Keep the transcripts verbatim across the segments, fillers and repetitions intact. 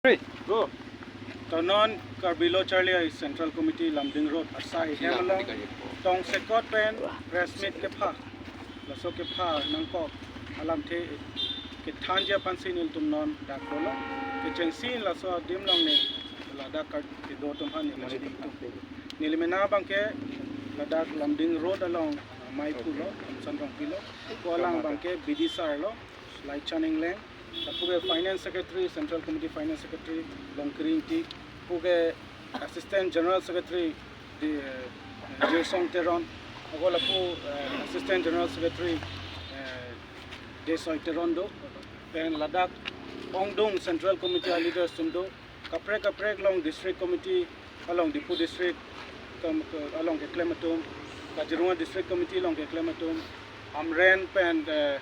Go. To non Karbi Lo Charli Asong Central Committee Lumding Road asai hem along tongsekot pen press meet kepha, laso kepha nangkok alamthe kethanji aphansi nelitum non dak dolo. Kechengsi laso adim along ne ladak kardom atum aphan neli tum. Neli mena abangke ladak Lumding Road along, uh, maipu lo, Thamson Rongpi lo. Ko alang abangke B D sir lo, Laichan Engleng. Lapu ke Finance Secretary, Central Committee Finance Secretary, Longkiri Ingti. Lapu ke Assistant General Secretary, di, eh, Jirsong Teron. Ako lapu, eh, Assistant General Secretary, eh, Desoi Teron do. Pen ladak ongdung Central Committee a leaders atum do. Kaprek kaprek along District Committee, along Diphu District, kam-, ke-, along keklem atum, Kaziranga District Committee along keklem atum, Amren pen, eh,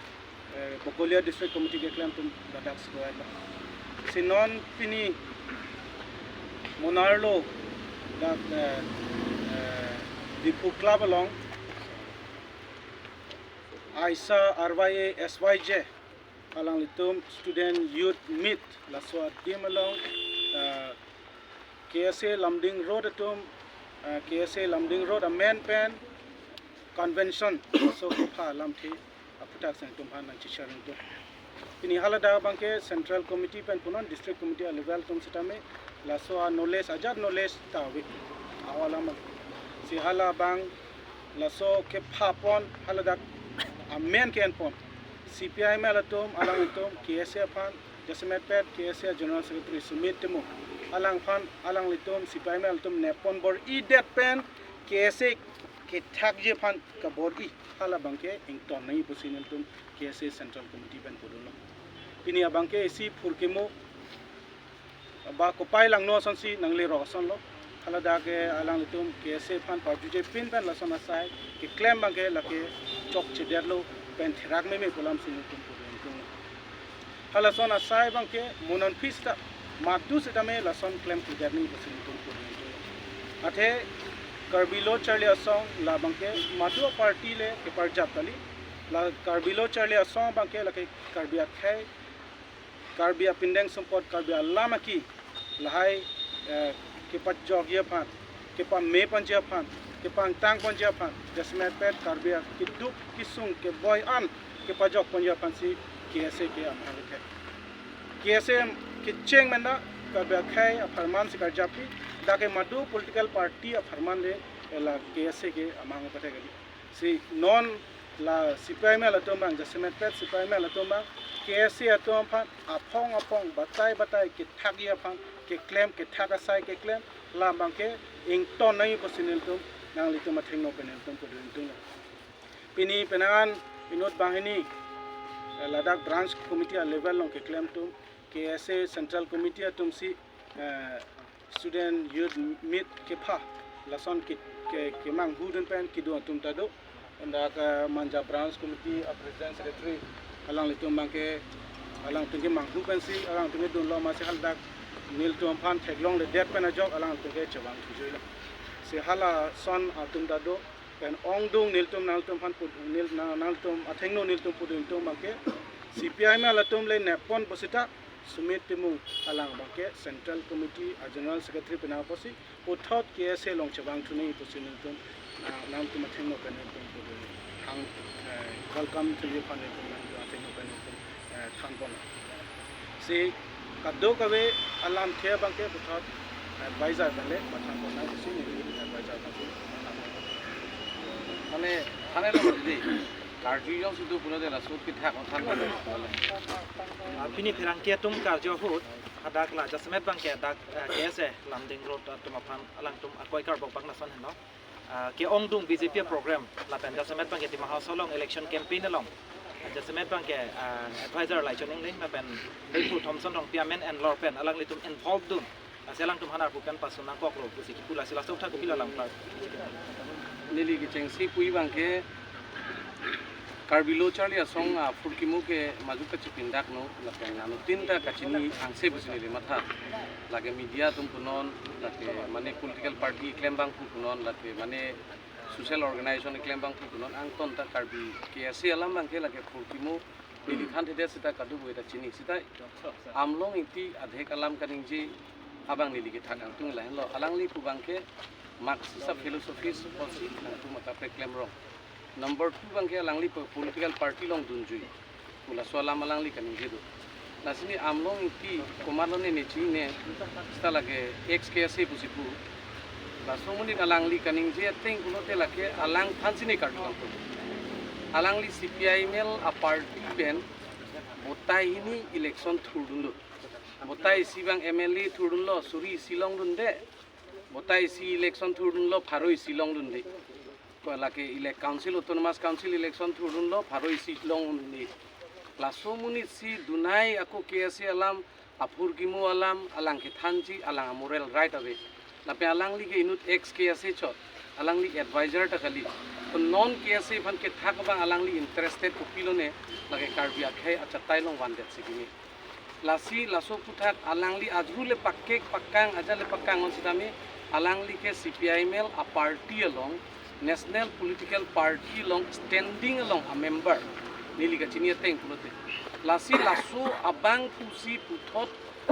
eh, Bokolia District Committee keklem atum ladak square lo. Si non pini Munnar lo dak, eh, eh, Diphu Club along AISA, R Y A, S Y J alanglitum student youth meet laso adim along, eh, K S A Lumding Road atum, eh, K S A Lumding Road amen pen convention laso kepha alamthe aphuthak si nelitum aphan nangchesharing tum. Pini haladak abangke Central Committee pen punon District Committee a level atum sitame laso a knowledge, ajat knowledge ta ave. Awa lama. Si hala abang laso kepha pon haladak amen ke-en pon C P I M L atum, alanglitum K S A aphan, jasemet pet K S A General Secretary Sumit Timung, alangphan, alanglitum C P I M L atum nep pon bor-idet pen K S A kethakji aphan kabor-i hala abangke ington nangji pusi nelitum K S A Central Committee pen pudunlo. Pini abangke isi phurkimo ba kopai langno asonsi nangle rok asonlo. Haladak ke alanglitum K S A aphan parjuje pin pen lason asai keklem abangke lake chokchedetlo pen therak meme pu alamsi nelitum pudun tung. Halason asai abangke mo non aphi seta madu seta me lason klemkledet nangji pusi nelitum pudun tung. Athe Karbi Lo Charli Asong la abangke madu a party le keparjap kali. La Karbi Lo Charli Asong abangke lake Karbi akhei, Karbi apindeng sumpot, Karbi alam aki lahai, eh, kepajokji aphan, kepame ponji aphan, kepangtang ponji aphan, jasemet pet Karbi akeduk kesung keboi an kepajok ponji aphansi K S A ke amahang kethek. K S A kecheng mena Karbi akhei apharman si karjappi, dak ke madu political party apharman le la K S A ke amahang pathek kali. Si non la C P I M L atum abang, jasemet pet C P I M L atum abang, K S A atum aphan aphong aphong batai batai kethakji aphan keklem, kethak asai keklem, la abangke ington nangji pusi nelitum, nanglitum athengno pen nelitum pudun tunglo. Pini penang an inut banghini, eh, ladak branch committee a level along keklem atum, K S A Central Committee atumsi, eh, student youth meet kepha lason ke, ke, kemanghu dun pen kedo atum ta do. Dak, eh, Manja Branch Committee a President Secretary alanglitum abangke alangtum kemanghu pensi alangtum kedunlo, amatsi haladak nelitum aphan theklongledet pen ajok alangtum ke chevang thujuilo. Si halason atum ta do pen ongdung nelitum nanglitum aphan pud-, nel-, na-, nanglitum athengno nelitum pudun tung abangke C P I M L atum le nep pon pusita Sumit Timung alang abangke Central Committee a General Secretary penang apotsi puthot K S A along chevang thu nangji pusi nelitum, ah, nanglitum athengno pen nelitum pudun hang, eh, welcome thuji aphan nelitum nanglitum athengno pen nelitum, eh, than pon. Si kadokave alamthe abangke puthot, eh, advisor pen le pathan pon nangji pusi neli advisor pen si than pon. Mane, thanlo dei. Karju jongsi do pulo dei, laso kethak than pon. Ah, pini pherangke atum karju ahut hadak la jasemet abangke dak, eh, K S A Lumding Road atum aphan alangtum akoi karbok abang lason henlo. Ah, ke-ongdung B J P program lapen jasemet abangke Dima Hasao along election campaign along, ah, jasemet abangke, ah, advisor Laichan Engleng lapen Diphu Thomson Rongpi amen enlor pen alanglitum involve dun, ah, si alangtum aphan arpu pen pasun nangkoklo pusi kipu, lasi laso aputhak kopilo alam klar. Neli kechengsi puji abangke Karbi Lo Charli Asong aphurkimo ke majut kachipindakno, lapen anuttin ta kachini angse pusi neli matha. Lake media atum punon, lake mane political party klembang pu punon, lake mane social organization klembang pu punon, angton ta Karbi K S A alam abangke lake phurkimo Neli thanthedet seta kadokave ta chini. Seta Amlong Ingti adhek alam kaningje abang neli kethak kangtung lahenlo. Alangli pu abangke Marxist a-philosophy policy nangtum akaprek klemrong. Number two abangke alangli po-, political party along dunjui pu laso alam alangli kaningje do. Lasi ne Amlong Ingti komatlo ne ne chinine, seta lake ex K S A pusi pu. Laso amonit alangli kaningje ateng pulote lake alangphan si ne karju kangtung. Alangli C P I M L a-party pen votai hini election thurdunlo. Votai isi abang M L A thurdunlo, suri isi longdunde. Votai isi election thurdunlo, pharo isi longdunde. Ko lake elect council, autonomous council election thurdunlo, pharo isi longdunde. Laso amonit si dunai ako K S A alam, aphurkimo alam, alang kethanji, alang a-moral right ave. Lapen alangli ke inut ex K S A chot, alangli advisor ta kali. To non K S A aphan kethak abang alangli interested kopilo ne, lake Karbi akhei achatai along vandet si kimi. Lasi laso aphuthak alangli ajur le pakek pakang, ajat le pakang on sitame, alangli ke C P I M L a-party along, national political party along, standing along a-member. Neli kachini ateng pulote. Lasi laso abang pusi puthot,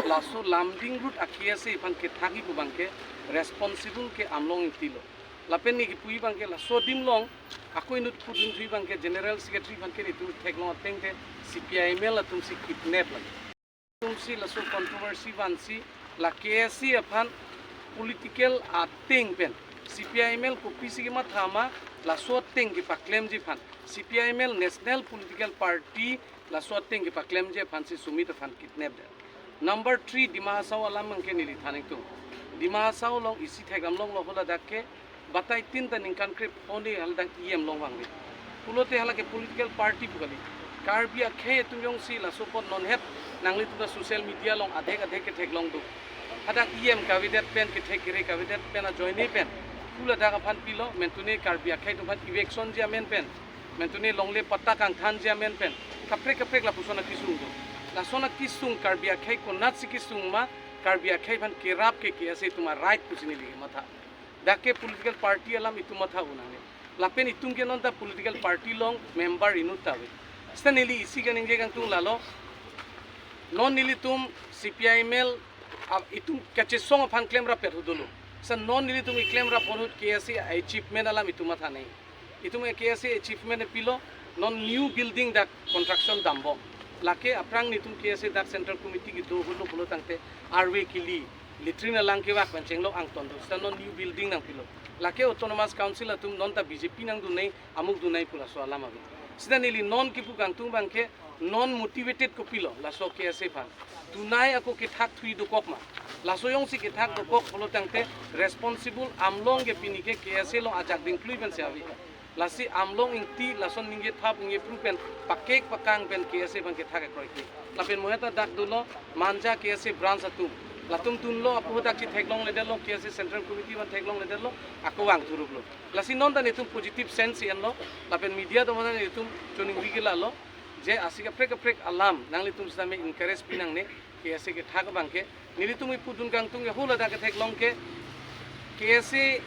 laso Lumding Road a-K S A aphan kethakji pu abangke responsible ke Amlong Ingti lo. Lapen ne kipuji abangke laso adim along, ako inut pudun thuji abangke General Secretary aphan ke netum theklong ateng te C P I M L atum si kidnap lagi. Atum si laso controversy vansi la K S A aphan political ateng pen C P I M L kopisi kematha ma laso ateng kepaklemji aphan, C P I M L national political party laso ateng kepaklemji aphan si Sumit aphan kidnap det. Number three, Dima Hasao alam abangke neli than ingtung. Dima Hasao along isi thekdam longlo, haladak ke batai tin ta ningkan krepho ne haladak E M longvangve. Pulote hala ke political party pu kali. Karbi akhei atum jongsi laso apot nonhet nanglitum ta social media along adhek adhek ketheklong do. Hadak E M kavedet pen, kethek kere kavedet pen ajoine pen, haladak aphan pilo, mentune Karbi akhei atum aphan eviction ji amen pen, mentune longle patta kangthanji amen pen, kaprek kaprek lapuson akesung do. Lason akesung Karbi akhei konatsi kesung ma, Karbi akhei aphan kerap ke K S A atum a-right pusi neli matha. Dak ke political party alam itum matha unang ne. Lapen itum ke non ta political party along member inut ta ave. Seta neli isi kaningje kangtung lalo. Non nelitum C P I M L a-, itum kachesong aphan klemrap pet ahut dolo. Seta non nelitum keklem rap ahut K S A achievement alam itum matha nangji. Itum K S A achievement pilo, non new building dak construction dambom. Lake aphrang netum K S A dak Central Committee kedo ahut lo pulo tangte arve kili, latrine alang kevak pen chenglok angton do. Seta non new building nangpilo. Lake Autonomous Council atum non ta B J P nangdun nangji, amuk dun nangji pu laso alam ave. Seta neli non kipu kangtung abangke non motivated kopilo laso K S A aphan. Dunai ako kethak thuji dokok ma. Laso jongsi kethak dokok pulo tangte responsible Amlong ke pini ke K S A along ajak dingklui pensi ave. Lasi Amlong Ingti lason ningje thap ningje phru pen pakek pakang pen K S A aphan kethak ekroi ke. Lapen mohet ta dak dolo Manja K S A branch atum. Latum dunlo, apo dak si theklongledetlo, K S A Central Committee aphan theklongledetlo, ako vang thuruplo. Lasi non ta netum positive sense si enlo, lapen media atum aphan netum choningri ke lalo, je isi kaprek kaprek alam nanglitum sitame encourage pi nangne, K S A kethak abangke. Nelitum ipudun kangtung ke haladak ketheklong ke K S A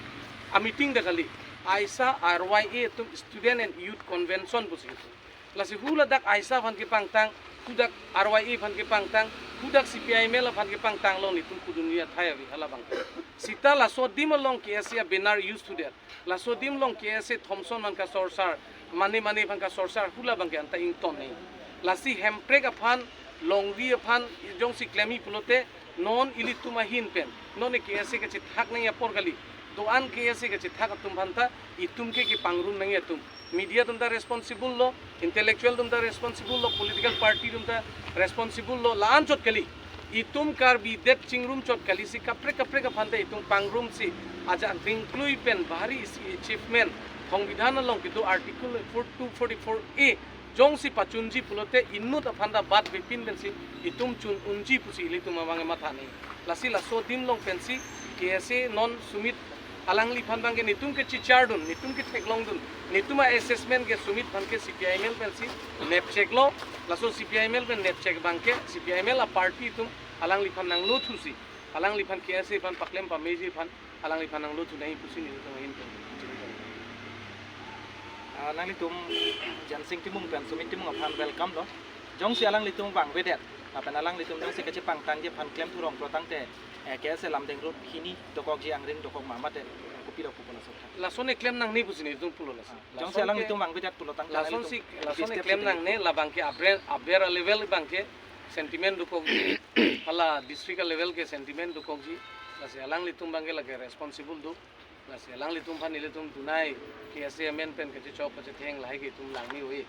a-meeting ta kali, AISA R Y A atum Student and Youth Convention pusi kepu. Lasi haladak AISA aphan kepangtang, hadak R Y A aphan kepangtang, hadak C P I M L aphan kepangtang along netum pudunji athai ave halabang. Seta laso adim along K S A a-banner use thudet. Laso adim along K S A Thomson aphan kasorsar, mane mane aphan kasorsar, hala abangke anta ington nangji. Lasi Hemprek aphan, Longri aphan jongsi klemji pulote, non ilitum ahin pen, non K S A kachethak nangji apor kali. Do-an K S A kachethak atum aphan ta, itum ke kepangrum nangji atum. Media atum ta responsible lo, intellectual atum ta responsible lo, political party atum ta responsible lo, la-an chot kali. Itum Karbi det chingrum chot kali si kaprek kaprek aphan ta itum pangrumsi ajak dingklui pen bahari isi achievement, Songbidhan along kedo Article four two forty-four A jongsi pachunji pulote inut aphan ta bat bepin pensi itum chun unji pusi ilitum abang matha nangji. Lasi laso adim along pensi K S A non Sumit alangliphan abangke netum kechechardun, netum ketheklongdun, netum a-assessment ke Sumit aphan ke C P I M L pensi nepcheklo, laso C P I M L pen nepchek abangke C P I M L a-party atum alangliphan nanglothusi, alangliphan K S A aphan paklem pameji aphan alangliphan nanglothu nangji pusi netum ahin pen. Ah, nanglitum Jensing Timung pen Sumit Timung aphan welcome lo. Jongsi alanglitum vangvedet, lapen alanglitum jongsi kachepangtangji aphan klemthu rong pulo tangte, eh, K S A Lumding Road hini dokokji angring dokok ma mate, eh, kopilo pupo laso athak? Lason keklem nangne pusi nelitum pulo lason. Ah, jongsi alanglitum vangvedet pulo tangte lason alanglitum si, lason step keklem si nangne, la abangke aber, aber a-level abangke sentiment dokokji, hala district a-level ke sentiment dokokji, lasi alanglitum abangke lake responsible do. Lasi alanglitum aphan nelitum dunai K S A amen pen kachechok kachetheng lahai ke itum langme ave.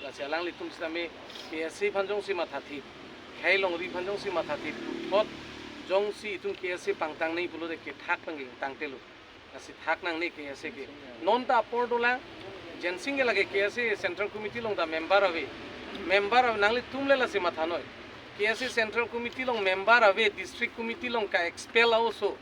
Lasi alanglitum sitame K S A aphan jongsi mathathip, khei longri aphan jongsi mathathip, puthot jongsi itum K S A pangtang nangji pulote kethak abangke tangtelo. Lasi thak nangne K S A ke. Non ta apor dolang, Jensing ke lake K S A Central Committee along ta member ave. Member ave, nanglitum le lasi mathanoi. K S A Central Committee along member ave, District Committee along ka-expel a-oso.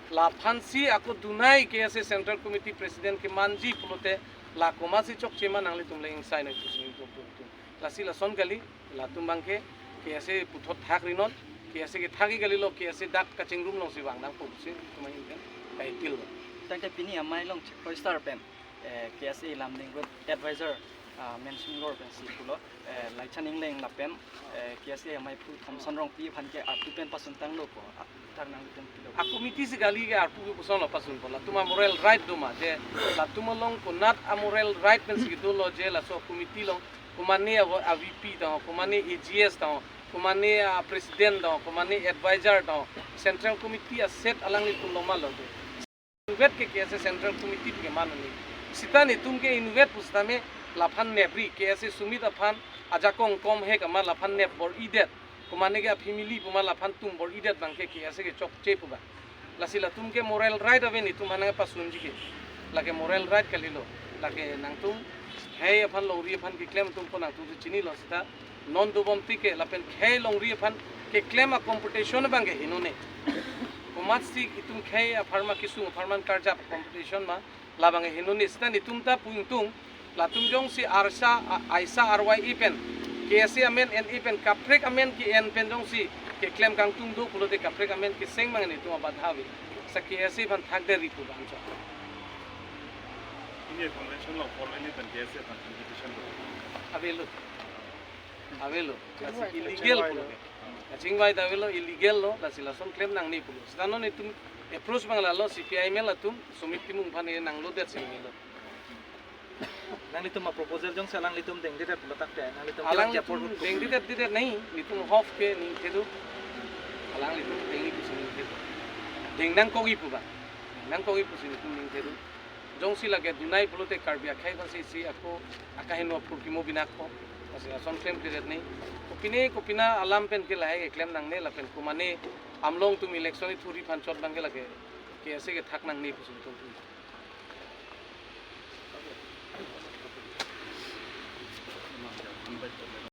Laphansi ako dunai K S A Central Committee President kemanji pulote la komatsi chokche ma nanglitum le ingsainoi pusi nelitum pu tum. Lasi lason kali, latum abangke K S A puthot thakri non, K S A kethak kalilo, K S A dak kachingrum alongsi vangdampo pusi itum ahin pen ka-appeal lo. Tangte pini amei along Chief Minister pen, eh, K S A Lumding Road Advisor, ah, Mensing Ingor pensi pulo, eh, Laichan Engleng lapen, eh, K S A amei pu Thomson Rongpi aphan ke arpu pen pasuntanglo ko, ah, thak nanglitum pilo. A-committee si kali ke arpu ke pusonlo pasunpo, latum a-moral right do ma, je latum along konat a-moral right pensi kedolo je laso committee along, komane a-, a-V P tang, komane A G S tang, komane a-president tang, komane advisor tang, Central Committee a-seat alanglitum along ma lo do. Inutvet ke K S A Central Committee ke mane. Sita netum ke inutvet pusitame laphan nepri, K S A Sumit aphan ajakong kom he kama laphan nep bor-idet. Komane ke a-family puma laphan tum bor-idet abangke K S A ke chokche pu abang. Lasi latum ke moral right ave netum aphan nangpasunji ke. Lake moral right kalilo. Lake nangtum khei aphan longri aphan keklem atum ko nangtum si chinilo sita. Non dobom tike lapen khei longri aphan keklem a-competition abangke henone. Komatsi itum khei apharman kesung apharman karjap competition ma, la abangke henone. Sita netum ta pu ingtung, latum jongsi arsa, a-, aisa arwai pen, K S A amen en pen, kaprek amen ke-en pen jongsi keklem kangtung do pulote kaprek amen keseng abang netum abadha ave. Sa K S A aphan thakdet ri pu abang chok. Ini convention along formally pen K S A aphan invitation lo. Avelo. Avelo. Lasi illegal pulo. Kachingvai ta avelo, illegal lo, lasi lason klem nangne pulo. Sita non itum approach abang lalo, C P I M L atum, Sumit Timung aphan nanglodet si nanglo. Nanglitum a-proposal jongsi alanglitum dengdedet pulo tangte, nanglitum alanglitum dengdedet, dedet nangji, netum hof ke ningthedo. Alanglitum dengji pusi ningthedo. Deng nangkokji pu abang. Deng nangkokji pusi netum ningthedo. Jongsi lake dunai pulote Karbi akhei aphansi si ako akaheno phurkimo binakpo. Lasi lason klemkledet nangji. Kopine kopina alam pen ke lahai keklem nangne lapen komane amlong atum election ithuri aphan chot abangke lake K S A ke thak nangne pusi netum pu.